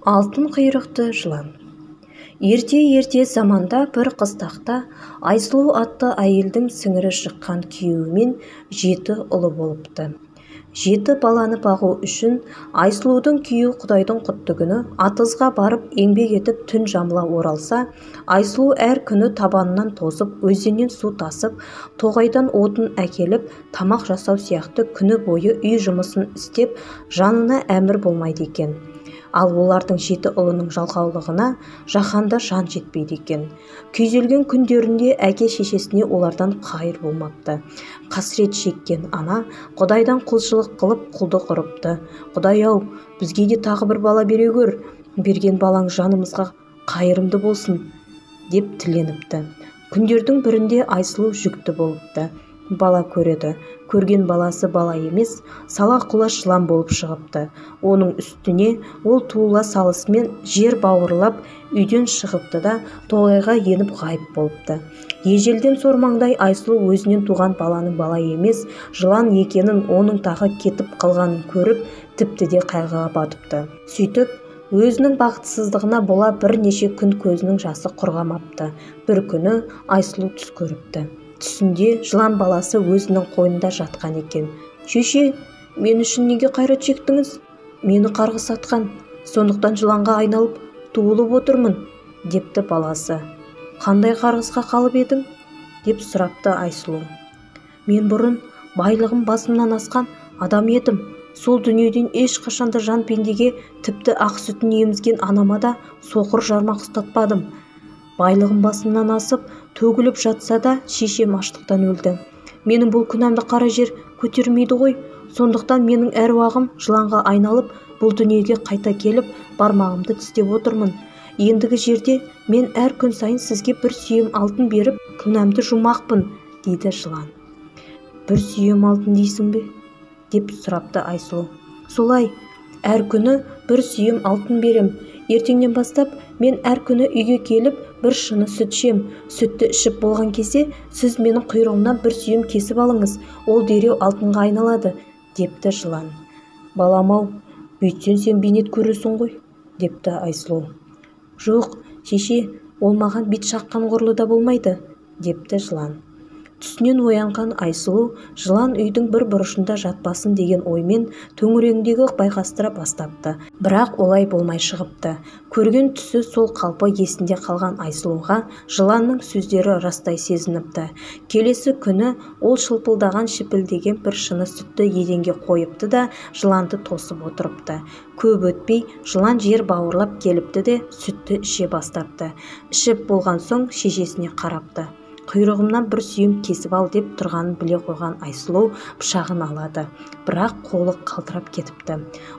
Алтын құйрықты жылан. Ерте-ерте заманда бір қыстақта Айсұлу атты әйелдің сіңірі шыққан күйеуімен 7 ұлы болыпты. 7 баланы бағу үшін Айсұлудың күйеуі Құдайдың құтты күні атызға барып еңбек етіп түн жамыла оралса, Айсұлу әр күні табанынан тозып, өзеннен су тасып, тоғайдан отын әкеліп, тамақ жасау сияқты күні бойы үй жұмысын істеп, жанына әмір болмайды екен. Ал олардың 7 ұлының жалқаулығына жаһанда жан жетпейді екен. Күйзелген күндерінде әке шешесіне олардан қайыр болмапты. Қасірет шеккен ана Құдайдан құлшылық қылып құлдық ұрыпты. Құдай-ау, бізге де тағы бір бала бере көр, берген балаң жанымызға қайырымды болсын, деп тіленіпті. Күндердің бірінде Айсұлу жүкті болыпты. Бала көреді. Көрген баласы бала емес, сала құлаш жылан болып шығыпты. Оның үстіне ол туыла салысымен жер бауырлап үйден шығыпты да тоғайға еніп ғайып болыпты. Ежелден сормаңдай Айсұлу өзінен туған баланың бала емес, жылан екенін, оның тағы кетіп қалғанын көріп, тіпті де қайғыға батыпты. Сөйтіп, өзінің бақытсыздығына бола бірнеше күн көзінің жасы құрғамапты. Бір күні Айсұлу түс көріпті. Түсінде жылан баласы өзінің қойнында жатқан екен. Шеше, мен үшін неге қайрат шектіңіз? Мені қарғыс атқан, сондықтан жыланға айналып туылып отырмын, депті баласы. Қандай қарғысқа қалып едің? Деп сұрапты Айсұлу. Мен бұрын байлығым басымнан асқан адам едім. Сол дүниеден ешқашанда жан пендеге, тіпті ақ сүтін емізген анама да соқыр жармақ ұстатпадым. Байлығым басымнан асып, төгіліп жатса да шешем аштықтан өлді. Менің бұл күнәмді қара жер көтермейді ғой. Сондықтан менің әруағым жыланға айналып, бұл дүниеге қайта келіп, бармағымды тістеп отырмын. Ендігі жерде мен әр күн сайын сізге бір сүйем алтын беріп, күнәмді жумақпын, дейді жылан. Бір сүйем алтын дейсің бе? Деп сұрапты Айсұлу. Солай, әр күні бір сүйем алтын берем. Ертеңнен бастап мен әр күні үйге келіп бір шыны сүт ішем. Сүтті ішіп болған кезде сіз менің құйрығымнан бір сүйем кесіп алыңыз, ол дереу алтынға айналады, депті жылан. Балам-ау, бүйтсең сен бейнет көресің ғой, депті Айсұлу. Жоқ, шеше, ол маған бит шаққан ғұрлы да болмайды, депті жылан. Түсінен оянған Айсұлу жылан үйдің бір бұрышында жатпасын деген оймен төңірегіндегі байқастыра бастапты. Бірақ олай болмай шығыпты. Көрген түсі сол қалпы есінде қалған Айсұлуға жыланның сөздері растай сезініпті. Келесі күні ол шылпылдаған шіпілдеген бір шыны сүтті еденге қойыпты да жыланды тосып отырыпты. Көп өтпей жылан жер бауырлап келіпті де сүтті іше бастапты. Ішіп болған соң шешесіне қарапты. Құйрығымнан бір сүйем кесіп ал деп тұрғанын біле қойған Айсұлу пышағын алады. Бірақ қолы қалтырап кетіпті.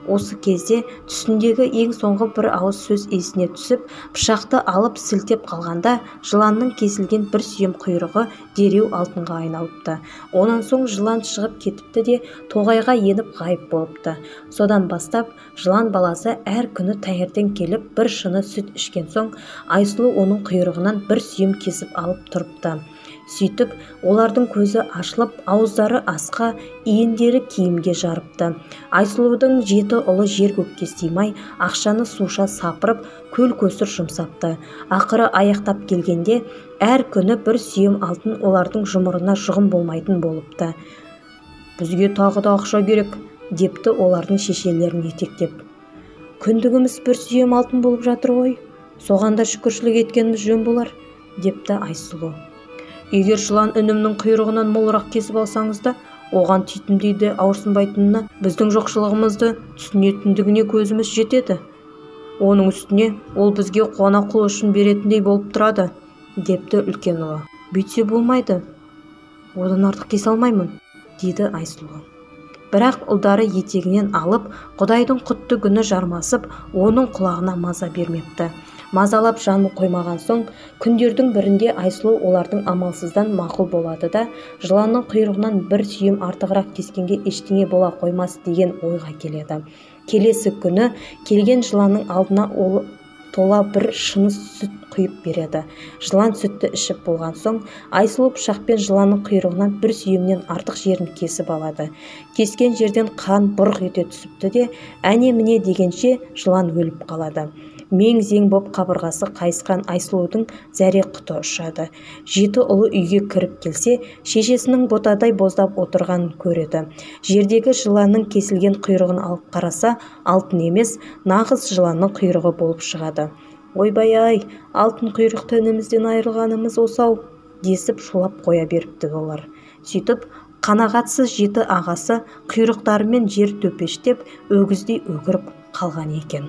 Осы кезде түсіндегі ең соңғы бір ауыз сөз есіне түсіп, пышақты алып сілтеп қалғанда жыланның кесілген бір сүйем құйрығы дереу алтынға айналыпты. Онан соң жылан шығып кетіпті де тоғайға еніп ғайып болыпты. Содан бастап жылан баласы әр күні таңертең келіп бір шыны сүт ішкен соң Айсұлу оның құйрығынан бір сүйем кесіп алып тұрыпты. Сөйтіп, олардың көзі ашылып, ауыздары асқа, иіндері киімге жарыпты. Айсұлудың 7 ұлы жер көкке сыймай, ақшаны суша сапырып, көл көсір жұмсапты. Ақыры аяқтап келгенде, әр күні бір сүйем алтын олардың жұмырына жұғым болмайтын болыпты. Бізге тағы да ақша керек, депті олардың шешелерін етектеп. Күндігіміз бір сүйем алтын болып жатыр ғой, соған да шүкіршілік еткеніміз жөн болар, депті Айсұлу. Егер жылан інімнің құйрығынан молырақ кесіп алсаңыз да, оған титімдей де ауырсынбайтынына, біздің жоқшылығымызды түсінетіндігіне көзіміз жетеді. Оның үстіне ол бізге қуана қол ұшын беретіндей болып тұрады, депті үлкен ұлы. Бүйтсе болмайды, одан артық кесе алмаймын, дейді Айсұлу. Бірақ ұлдары етегінен алып, Құдайдың құтты күні жармасып, оның құлағына маза бермепті. Мазалап жанын қоймаған соң, күндердің бірінде Айсұлу олардың амалсыздан мақұл болады да, жыланның құйрығынан бір сүйем артығырақ кескенге ештеңе бола қоймас деген ойға келеді. Келесі күні келген жыланның алдына ол тола бір шыны сүт құйып береді. Жылан сүтті ішіп болған соң, Айсұлу пышақпен жыланның құйрығынан бір сүйемнен артық жерін кесіп алады. Кескен жерден қан бұрқ ете түсіпті де, әне-міне дегенше жылан өліп қалады. Мең-зең боп қабырғасы қайысқан Айсұлудың зәре құты ұшады. Жеті ұлы үйге кіріп келсе, шешесінің ботадай боздап отырғанын көреді. Жердегі жыланның кесілген құйрығын алып қараса, алтын емес, нағыз жыланның құйрығы болып шығады. Ойбай-ай, алтын құйрықты інімізден айырылғанымыз осы-ау, десіп шулап қоя беріпті олар. Сөйтіп, қанағатсыз жеті ағасы құйрықтарымен жер төпештеп, өгіздей өкіріп қалған екен.